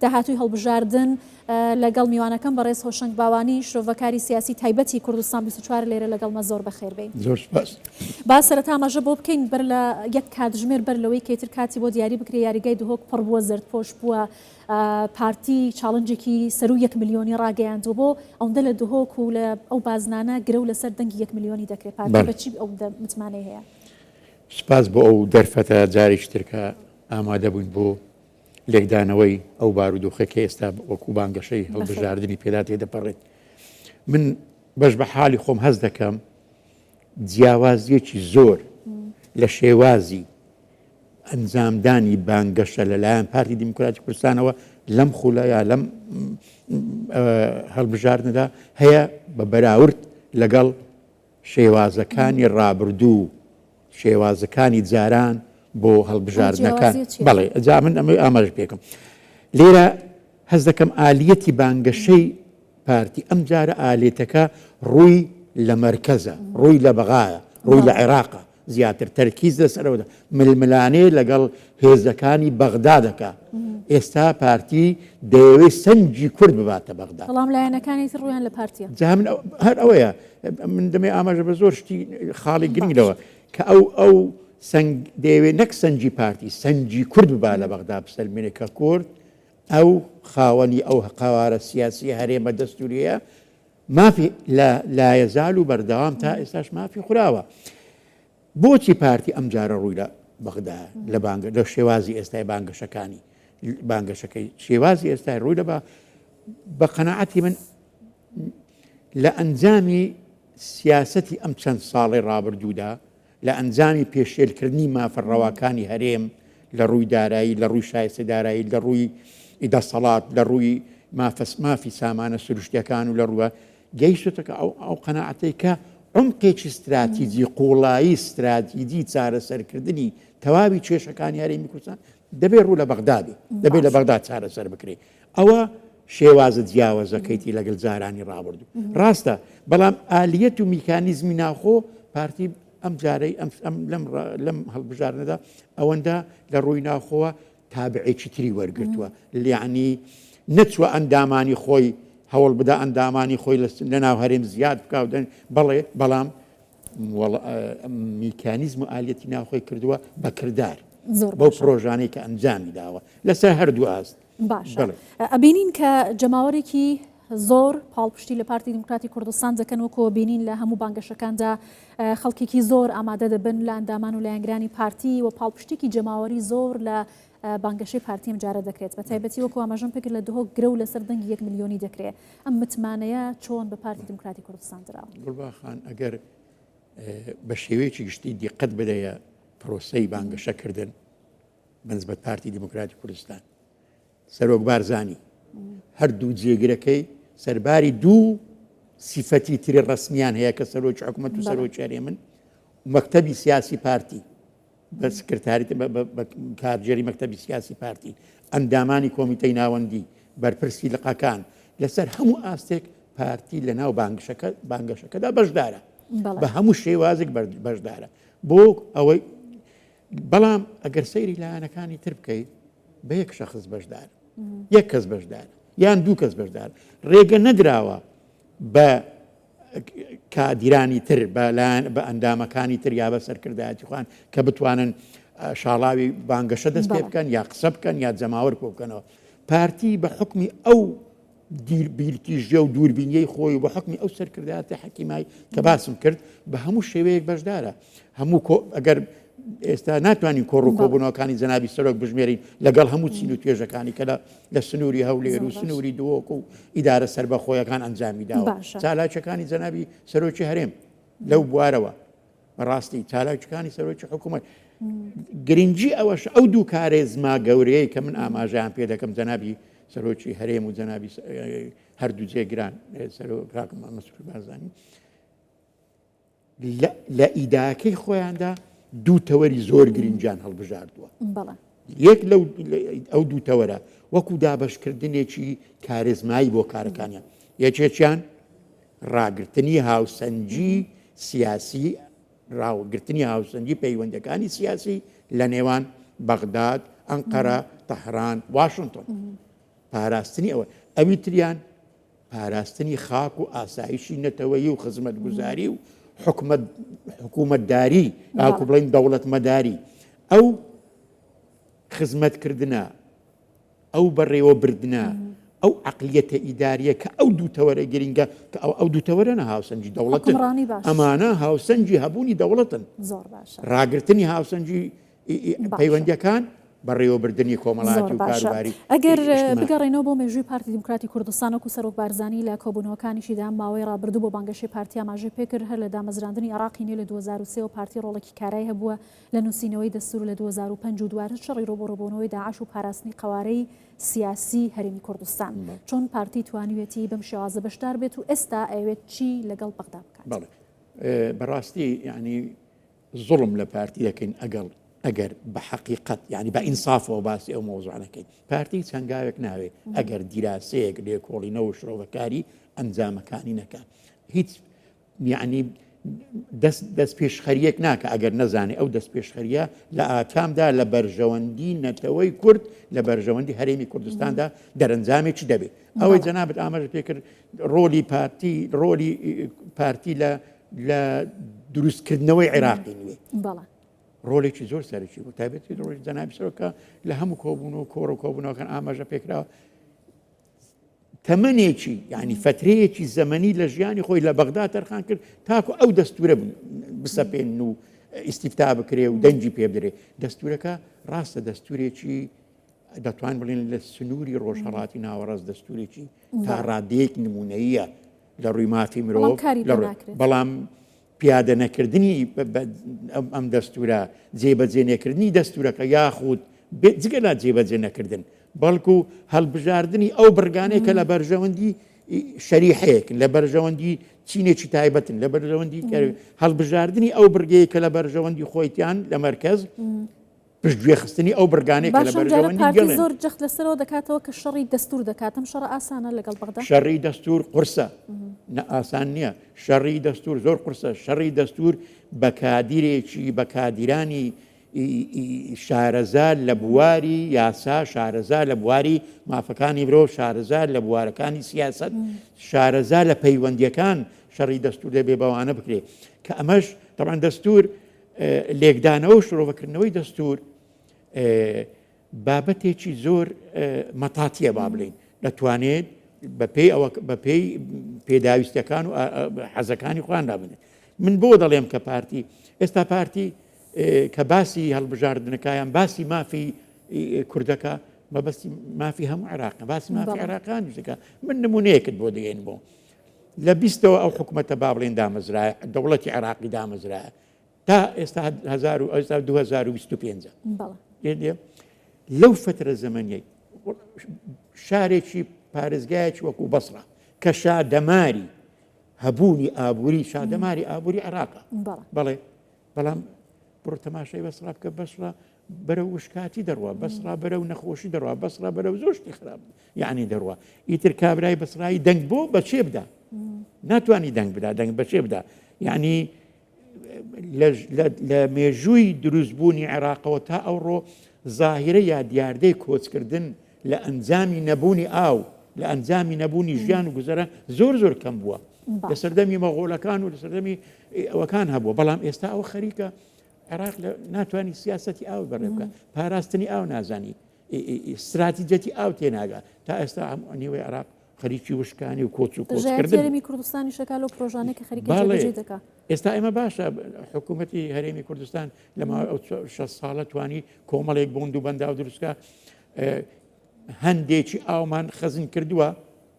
داهاتووی هەڵبژاردن لەگەڵ میوانەکەم بەڕێز هۆشەنگ باوانی شرۆڤەکاری سیاسی تایبەتی کوردستان 24 لێرە لەگەڵمە زۆر بەخێر بێی. زۆر سوپاس. با سەرەتا ئاماژە بۆ بکەین بەر لە یەک کاتژمێر بەر لەوەی کە ئیتر کاتی بۆ دیاری بکرێ یاریگای دهۆک پڕ بووە زەردپۆش بووە پارتی challenge ێکی سەروو یەک ملیۆنی ڕاگەیاندووە بۆ ئەوەندە لە دهۆک و لە ئەو بازنانە گرەو لەسەر دەنگی یەک ملیۆنی دەکرێت پارتی بە چی ئەوەندە متمانەی هەیە؟ سوپاس بۆ ئەو دەرفەتە جارێکی تر کە ئامادە بووین بۆ لێکدانەوەی ئەو بارودۆخەی کە ئێستا وەکو بانگەشەی هەڵبژاردنی پێدا تێدەپەڕێت. من بەش بە حاڵی خۆم هەست دەکەم جیاوازیەکی زۆر لە شێوازی ئەنجامدانی بانگەشە لەلایەن پارتی دیموکراتی کوردستانەوە لەم خولە یا لەم هەڵبژاردنەدا هەیە بە بەراورد لەگەڵ شێوازەکانی ڕابردوو شێوازەکانی جاران بۆ هەڵبژاردنەکان بەڵێ جا من ئەمە ئاماژە پێکم لێرە هەز دەکەم ئالیەتی بانگەشەی پارتی ئەم جارە ئالێتەکە ڕووی لە مەرکەزە ڕووی لە بەغایە ڕووی لە عێراقە زیاتر تەرکیز لەسەرەوە ململانێ لەگەڵ هێزەکانی بەغدا دەکا ئێستا پارتی دەیەوێت سەنگی کورد بباتە بەغدا بەڵام لایەنەکانی تر ڕوویان لە پارتیە جا من هەر ئەوەیە من دەمێ ئاماژە بە زۆر شتی خاڵی گرنگ لەوە کە ئەو ئەو سنگ دەیەوێت نەک سەنگی پارتی سەنگی کورد ببا لە بەغدا بسەلمێنێ کە کورد ئەو خاوەنی ئەو قەوارە سیاسی هەرێمە دەستوریە مافی لە لایەزال و بەردەوام تا ئێستاش مافی خوراوە. بۆچی پارتی ئەم جارە ڕووی لە بەغدا لە بانگە لە شێوازی ئێستای بانگەشەکانی بانگەشەکەی شێوازی ئێستای ڕووی لە بە بە قەنەعەتی من لە ئەنجامی سیاسەتی ئەم چەند ساڵی ڕابردوودا لە ئەنجامی پێشێلکردنی مافە ڕەواکانی هەرێم لە ڕووی دارایی، لە ڕووی شایستە دارایی، لە ڕووی دەسەڵات، لە ڕووی مافی سامانە سروشتیەکان و لە ڕووە گەیشتۆتە ئەو ئەو قەناعەتەی کە عومقێکی ستراتیجی، قووڵایی ستراتیجی چارەسەرکردنی تەواوی کێشەکانی هەرێمی کوردستان دەبێ ڕوو لە بەغدا بێ، دەبێ لە بەغدا چارەسەر بکرێ. ئەوە شێوازە جیاوازەکەیتی لەگەل جارانی ڕابردوو ڕاستە بەڵام ئالیەت و میکانیزمی ناوخۆ پارتی ئەم جارەی ئەم لەم لەم هەڵبژاردنەدا ئەوەندە لە ڕووی ناوخۆوە تابعێکی تری وەرگتووە لیعنی نەچوە ئەندامانی خۆی هەوڵ بدا ئەندامانی خۆی لە ناو هەرێم زیاد بکە و دەن بەڵێ بەڵام میکانیزم و ئالیەتی ناوخۆی کردووە بە کردار بەو پرۆژانەی کە ئەنجامی داوە لەسەر هەردوو ئاست باشە ئەبینین کە جەماوەرێکی زۆر پاڵپشتی لە پارتی دیموکراتی کوردستان دەکەن وەکۆ بینین لە هەموو بانگەشەکاندا خەڵکێکی زۆر ئامادە دەبن لە ئەندامان و لایەنگرانی پارتی و پاڵپشتێکی جەماوەری زۆر لە بانگەشەی پارتی ئەم جارە دەکرێت بە تایبەتی وەکو ئاماژەم پێکرد لە دهۆک گرەو لەسەر دەنگی یەک ملیۆنی دەکرێت ئەم متمانەیە چۆن بە پارتی دیموکراتی کوردستان دراوە؟ گوڵباخان ئەگەر بە شێوەیەکی گشتی دیقەت بدەیە پرۆسەی بانگەشەکردن بەنسبەت پارتی دیموکراتی کوردستان سەرۆک بارزانی هەردوو جێگرەکەی سەرباری دوو سیفەتی تری ڕسمیان هەیە کە سەرۆکی حکوومەت و سەرۆکی هەرێمن مەکتەبی سیاسی پارتی بە سکرتاری بە کارگێری مەکتەبی سیاسی پارتی ئەندامانی کۆمیتەی ناوەندی بەرپرسی لقەکان لەسەر هەموو ئاستێک پارتی لە ناو بانگشەکە بانگەشەکەدا بەشدارە بە هەموو شێوازێک بەشدارە بۆ ئەوەی بەڵام ئەگەر سەیری لایەنەکانی تر بکەیت بە یەک شخص بەشدار یەک کەس بەشدار یان دوو کەس بەشدار ڕێگە نەدراوە بە کادیرانی تر بە لایەن بە ئەندامەکانی تر یا بە سەرکردایەتی خۆیان کە بتوانن شاڵاوی بانگەشە دەست پێ بکەن یا قسە بکەن یا جەماوەر کۆ بکەنەوە پارتی بە حکمی ئەو بیرتیژیە و دووربینیەی خۆی و بە حکمی ئەو سەرکردایەتی حەکیمای کە باسم کرد بە هەموو شێوەیەک بەشدارە هەموو ئەگەر ئێستا ناتوانین کۆڕ و کۆبوونەوەکانی جەنابی سەرۆک بژمێرین لەگەڵ هەموو چین و توێژەکانی کە لە سنووری هەولێر و سنووری دهۆک و ئیدارە سەربەخۆیەکان ئەنجامی داوە چالاکیەکانی جەنابی سەرۆکی هەرێم لەو بوارەوە بەڕاستی چالاکیەکانی سەرۆکی حکوومەت گرنگی ئەوەش ئەو دوو کارێزما گەورەیە کە من ئاماژەیان پێ دەکەم جەنابی سەرۆکی هەرێم و جەنابی هەردوو جێگران سەرۆک مەسرور بارزانی لە ئیداکەی خۆیاندا دوو تەوەری زۆر گرنگیان هەڵبژاردووە یەک لەو ئەو دوو تەوەرە وەکو دابەشکردنێکی کارێزمایی بۆ کارەکانیان یەکێکیان ڕاگرتنی هاوسەنگی سیاسی ڕاگرتنی هاوسەنگی پەیوەندەکانی سیاسی لە نێوان بەغداد ئەنقەرە تەهران واشنتۆن. پاراستنی ئەوە ئەوی تریان پاراستنی خاک و ئاسایشی نەتەوەیی و خزمەتگوزاری و حکومەت حکوومەتداری ئاکو بڵین دەوڵەتمەداری ئەو خزمەتکردە ئەو بەڕێوەبردنە ئەو عقلیەتە ئیداریە کە ئەو دوو تەوەرە گرنگە کە ئەو ئەو دوو تەوەرە نە هاوسەنگی دەوڵەتن ئەمانە هاوسەنگی هەبوونی دەوڵەتن ڕاگرتنی هاوسەنگی پەیوەندیەکان بەڕێوەبردنی کۆمەڵایەتی و کاروباری ئەگەر بگەڕێنەوە بۆ مێژووی پارتی دیموکراتی کوردستان وەکو سەرۆک بارزانی لە کۆبوونەوەکانیشیدا ماوەی ڕابردوو بۆ بانگەشەی پارتی ئاماژەی پێکرد هەر لە دامەزراندنی عێراقی نوێ لە 2003 وە پارتی ڕۆڵێکی کارای هەبووە لە نووسینەوەی دەستوور لە 2005 و دواتر شەڕی ڕووبەڕووبوونەوەی داعش و پاراستنی قەوارەی سیاسی هەرێمی کوردستان چۆن پارتی توانیویەتی بەم شێوازە بەشدار بێت و ئێستا ئەیەوێت چی لەگەڵ بەغدا بکات؟ بەڵێ بەڕاستی یعنی زوڵم لە پارتی دەکەین ئەگەڵ ئەگەر بە حەقیقەت یعنی بە ئینسافەوە باسی ئەو مەوزوع نەکەین پارتی چەند گاوێک ناوێ ئەگەر دیراسەیەک لێکۆڵینەوە و شرۆڤەکاری ئەنجامەکانی نەکە هیچ یعنی دەست دەست پێشخەریەک ناکە ئەگەر نەزانێ ئەو دەست پێشخەریە لە ئاکامدا لە بەرژەوەندی نەتەوەی کورد لە بەرژەوەندی هەرێمی کوردستاندا دەرەنجامێکی دەبێت ئەوەی جەنابەت ئاماژە پێکرد ڕۆلی پارتی ڕۆلی پارتی لە لە دروستکردنەوەی عێراقی نوێ ڕۆلێکی زۆر سەرەکی بوو تایبەتی ڕۆژ جەنابی سەرۆکە لە هەموو کۆبوون و کۆڕ و کۆبوونەوەکان ئاماژە پێکراوە تەمەنێکی یعنی فترەیەکی زەمەنی لە ژیانی خۆی لە بەغدا تەرخان کرد تاکو ئەو دەستورە بسەپێن و ئیسیفتا بکرێ و دەنگی پێ بدرێ دەستورەکە ڕاستە دەستورێکی دەتوان بڵێن لە سنووری ڕۆژهەڵاتی ناوەڕاست دەستورێکی تا ڕادەیەک نمونەیە لە ڕووی مافی مرۆڤ بەڵام پیادە نەکردنی ئەم دەستورە جێبەجێ نەکردنی دەستورەکە یاخود جگە لە جێبەجێ نەکردن بەڵکو هەڵبژاردننی ئەو بڕگانەیە کە لە بەرژەوەندی شەریحەیەک لە بەرژەوەندی چینێکی تایبەتن لە بەرژەوەندی هەڵبژاردننی ئەو بڕگەیە کە لە بەرژەوەندی خۆیتیان لە مەرکەز پشتگوێ خستنی ئەو بڕگانەی کە لە باشە ئەمجارە بەرژەوەندی پارتی گەلن. زۆر جەخت لەسەرەوە دەکاتەوە کە شەڕی دەستور دەکات ئەم شەڕە ئاسانە لەگەڵ بەغدا؟ شەڕی دەستور قورسە نە ئاسان نییە شەڕی دەستور زۆر قورسە شەڕی دەستور بە کادیرێکی بە کادیرانی شارەزا لە بواری یاسا شارەزا لە بواری مافەکانی مرۆڤ شارەزا لە بوارەکانی سیاسەت شارەزا لە پەیوەندیەکان شەڕی دەستور دەبێ بەوانە بکرێ کە ئەمەش تەبعەن دەستور لێکدانەوە و شرۆڤەکردنەوەی دەستور بابەتێکی زۆر مەتاتیە با بڵین دەتوانێت بەپێی ئەوە بەپێی پێداویستەکان و حەزەکانی خۆیان دابنێت من بۆ دەڵێم کە پارتی ئێستا پارتی کە باسی هەڵبژاردنەکەیان باسی مافی کوردەکە مەبەستی مافی هەموو عێراق باسی مافی عێراقان دەکە من نمونەیەکت بۆ دێن بۆ لە بیستەوە ئەو حکوومەتە با بڵێن دامەزرایە دەوڵەتی عێراقی دامەزرایە تا ئێستا ئێستا 2025 لەو فترە زەمەنیەی شارێکی پارێزگایەکی وەکو بەسرە کە شادەماری هەبوونی ئابووری شادەماری ئابووری عێراقە بەڵێ بەڵام بڕۆ تەماشای بەسرا بکە بەسرا بەرەو وشکاتی دەڕوا بەسرا بەرەو نەخۆشی دەڕوا بەسرا بەرەو زۆر شتی خراپ یعنی دەڕوا ئیتر کابرای بەسرایی دەنگ بۆ بەچێ بدا ناتوانانی دەنگ بدا دەنگ بەچێ بدا یعنی لە مێژووی دروستبوونی عێراقەوە تا ئەوڕۆ زاهیرە یا دیاردەی کۆچکردن لە ئەنجامی نەبوونی ئاو لە ئەنجامی نەبوونی ژیان و گوزەرە زۆر زۆر کەم بووە لە سەردەمی مەغۆلەکان و لە سەردەمی ئەوەکان هەبووە بەڵام ئێستا ئەوە خەریکە عێراق ناتوانانی سیاستی ئاو بەڕێ بکە پاراستنی ئاو نازانی استراتیجەتی ئاو تێناگا تا ئێستا نیوەی عێراق خەریکی وشکانی و کۆچ و کۆچکردن هەرێمی کوردستانی شەکا لەو پرۆژانەی کە خەریکە جێبەجێ دەکا. ئێستا ئێمە باشە حکوومەتی هەرێمی کوردستان لە ماوەی ئەو 6 ساڵە توانی کۆمەڵێک بۆند و بەنداو دروستکە هەندێکی ئاومان خەزن کردووە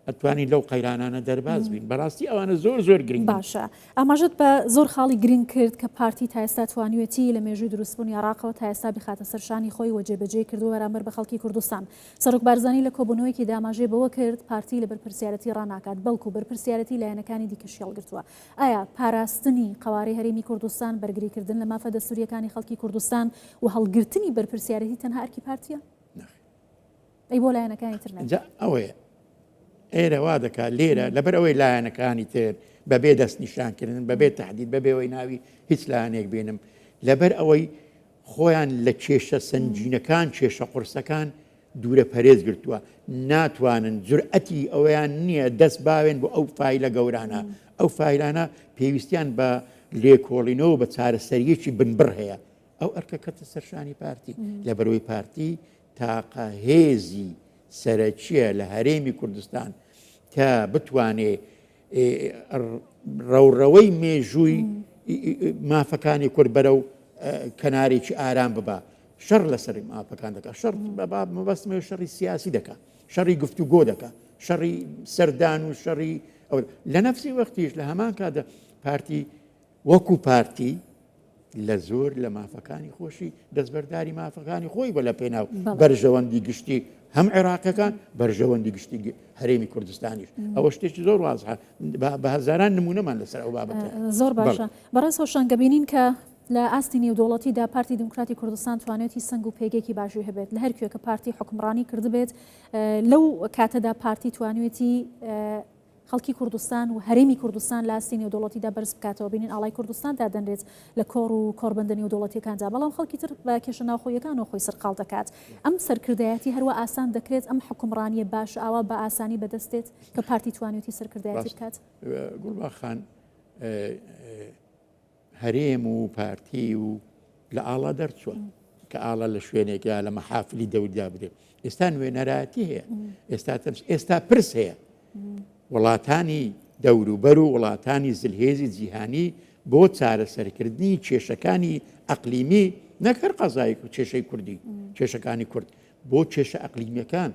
ئەتوانین لەو قەیرانانە دەرباز بین بەڕاستی ئەوانە زۆر زۆر گرنگ باشە ئاماژەت بە زۆر خاڵی گرنگ کرد کە پارتی تا ئێستا توانیوێتی لە مێژووی دروستبوونی عێراقەوە تا ئێستا بیخاتە سەر شانی خۆی و جێبەجێی کردووە بەرامبەر بە خەڵکی کوردستان. سەرۆک بارزانی لە کۆبوونەوەیەکیدا ئاماژەی بەوە کرد، پارتی لە بەرپرسیارەتی ڕاناکات، بەڵکو بەرپرسیارەتی لایەنەکانی دیکەشی هەڵگرتووە. ئایا پاراستنی قەوارەی هەرێمی کوردستان، بەرگریکردن لە مافە دەستوورییەکانی خەڵکی کوردستان و هەڵگرتنی بەرپرسیارەتی تەنها ئەرکی پارتییە؟ نەخێر. ئەی بۆ لایەنەکانی تر نەبێت؟ جا ئەوەیە ئێرە وا دەکات لێرە لەبەر ئەوەی لایەنەکانی تر بەبێ دەستنیشانکردن بەبێ تهدید بەبێ ئەوەی ناوی هیچ لایەنێک بێنم لەبەر ئەوەی خۆیان لە کێشە سەنگینەکان کێشە قورسەکان دوورە پەرێز گرتووە، ناتوانن جورئەتی ئەوەیان نییە دەست باوێن بۆ ئەو فایلە گەورانە، ئەو فایلانە پێویستیان بە لێکۆڵینەوە بە چارەسەریەکی بنبڕ هەیە، ئەو ئەرکە کەتە سەرشانی پارتی، لەبەرئەوەی پارتی تاقە هێزی سەرەکیە لە هەرێمی کوردستان کە بتوانێ ڕەوڕەوەی مێژووی مافەکانی کورد بەرەو کەنارێکی ئارام ببا شەڕ لەسەر مافەکان دەکات شەڕ مەبەستمە شەڕی سیاسی دەکات شەڕی گفتوگۆ دەکات شەڕی سەردان و شەڕی لە نەفسی وەختیش لە هەمان کاتدا پارتی وەکو پارتی لە زۆر لە مافەکانی خۆشی دەستبەرداری مافەکانی خۆی بە لە پێناو بەرژەوەندی گشتی هەم عێراقەکان بەرژەوەندی گشتی هەرێمی کوردستانیش ئەوە شتێکی زۆر وازحە بە هەزاران نمونەمان لەسەر ئەو بابەتە زۆر باشە بەڕێز هۆشەنگ بینین کە لە ئاستی نێودەوڵەتیدا پارتی دیموکراتی کوردستان توانێتی سەنگ و پێگەیەکی باشی هەبێت لە هەر کوێ کە پارتی حکومڕانی کردبێت لەو کاتەدا پارتی توانیوێتی خەڵکی کوردستان و هەرێمی کوردستان لە ئاستی نێودەوڵەتیدا بەرز بکاتەوە، بینین ئاڵای کوردستان دادەنرێت لە کۆڕ و کۆڕبەندە نێودەوڵەتیەکاندا، بەڵام خەڵکی تر بە کێشە ناوخۆییەکانەوە خۆی سەرقاڵ دەکات. ئەم سەرکردایەتی هەروا ئاسان دەکرێت؟ ئەم حوکمڕانییە باشە ئاوا بە ئاسانی بەدەست دێت کە پارتی توانیوێتی سەرکردایەتی ڕاست بکات؟ گوڵباخ خان هەرێم و پارتی و لە ئاڵا دەرچووە کە ئاڵا لە شوێنێک یا لە مەحافلی دەوردا بدێ ئێستا نوێنەرایەتی هەیە ئێستا تەمس ئێستا پرس هەیە وڵاتانی دەوروبەر و وڵاتانی زلهێزی جیهانی بۆ چارەسەرکردنی کێشەکانی ئەقلیمی نەک هەر قەزای کێشەی کوردی کێشەکانی کورد بۆ کێشە ئەقلیمیەکان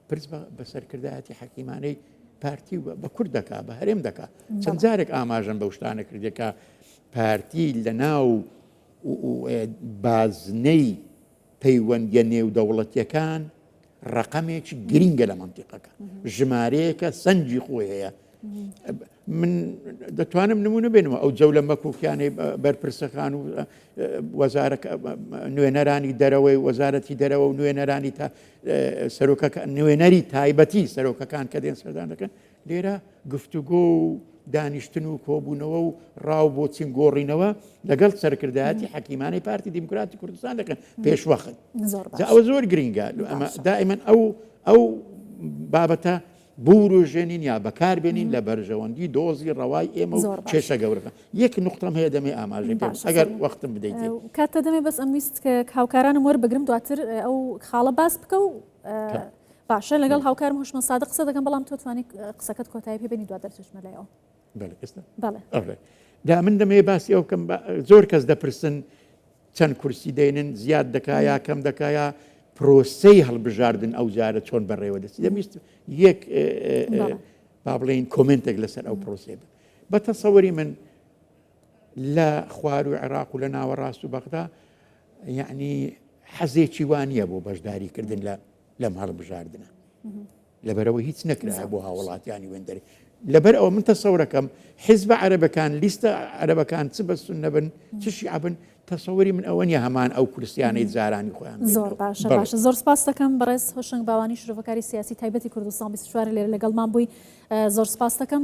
پرس بە سەرکردایەتی حەکیمانەی پارتی و بە کورد دەکا بە هەرێم دەکا چەند جارێک ئاماژەم بەو شتانە کردێکە پارتی لە ناو بازنەی پەیوەندیە نێودەوڵەتیەکان ڕقەمێکی گرنگە لە منتیقەکە ژمارەیەکە سەنگی خۆی هەیە من دەتوانم نمونە بێنمە ئەو جەولە مەکۆکیانەی بەرپرسەکان و وەزارەکە نوێنەرانی دەرەوەی وەزارەتی دەرەوە و نوێنەرانی تا سەرۆکەکە نوێنەری تایبەتی سەرۆکەکان کە دێن سەردان دەکەن لێرە گفتوگۆ و دانیشتن و کۆبوونەوە و ڕاو بۆ چین گۆڕینەوە لەگەڵ سەرکردایەتی حەکیمانەی پارتی دیموکراتی کوردستان دەکەن پێشوەخت ئەوە زۆر گرنگە ئەمە دائما ئەو ئەو بابەتە بوروژێنین یا بەکاربێنین لە بەرژەوەندی دۆزی ڕەوای ئێمە و کێشە گەورەکان. یەک نوقتەم هەیە دەمەوێ ئاماژەی پێ بکەم ئەگەر وەختم بدەیتێ. کاتتە دەمێ بەس ئەمویست کە هاوکارانم وەربگرم دواتر ئەو خاڵە باس بکە و باشە لەگەڵ هاوکارم هۆشمەند سادق قسە دەکەم بەڵام تۆ توانی قسەکەت کۆتایی پێ بێنی دواتر دەچمە لای ئەو. بەڵێ ئێستا؟ بەڵێ. دا من دەمەوێ باسی ئەو بکەم زۆر کەس دەپرسن چەند کورسی دەینن زیاد دەکا یا کەم دەکا یا پرۆسەی هەڵبژاردن ئەو جارە چۆن بەڕێوە دەچێت دەمویست یەک با بڵێین کۆمنتێک لەسەر ئەو پرۆسەیە بە بە تەسەوری من لە خوار و عێراق و لە ناوەڕاست و بەغدا یعنی حەزێکی وانە بۆ بەشداریکردن لە لەم هەڵبژاردنە لەبەرئەوەی هیچ نەکرایە بۆ هاوڵاتیانی وێندەرێ. لەبەر ئەوە من تەسەورەکەم حیزبە عەرەبەکان، لیستە عەرەبەکان چ بە سوننە بن چ شیعە بن، تەسەوری من ئەوە نییە هەمان ئەو کورسیانەی جارانی خۆیان بێننەوە. زۆر باشە باشە زۆر سپاست دەکەم بەڕێز هۆشەنگ باوانی شرۆڤەکاری سیاسی تایبەتی کوردستان 24 لێرە لەگەڵمان بووی زۆر سپاست دەکەم.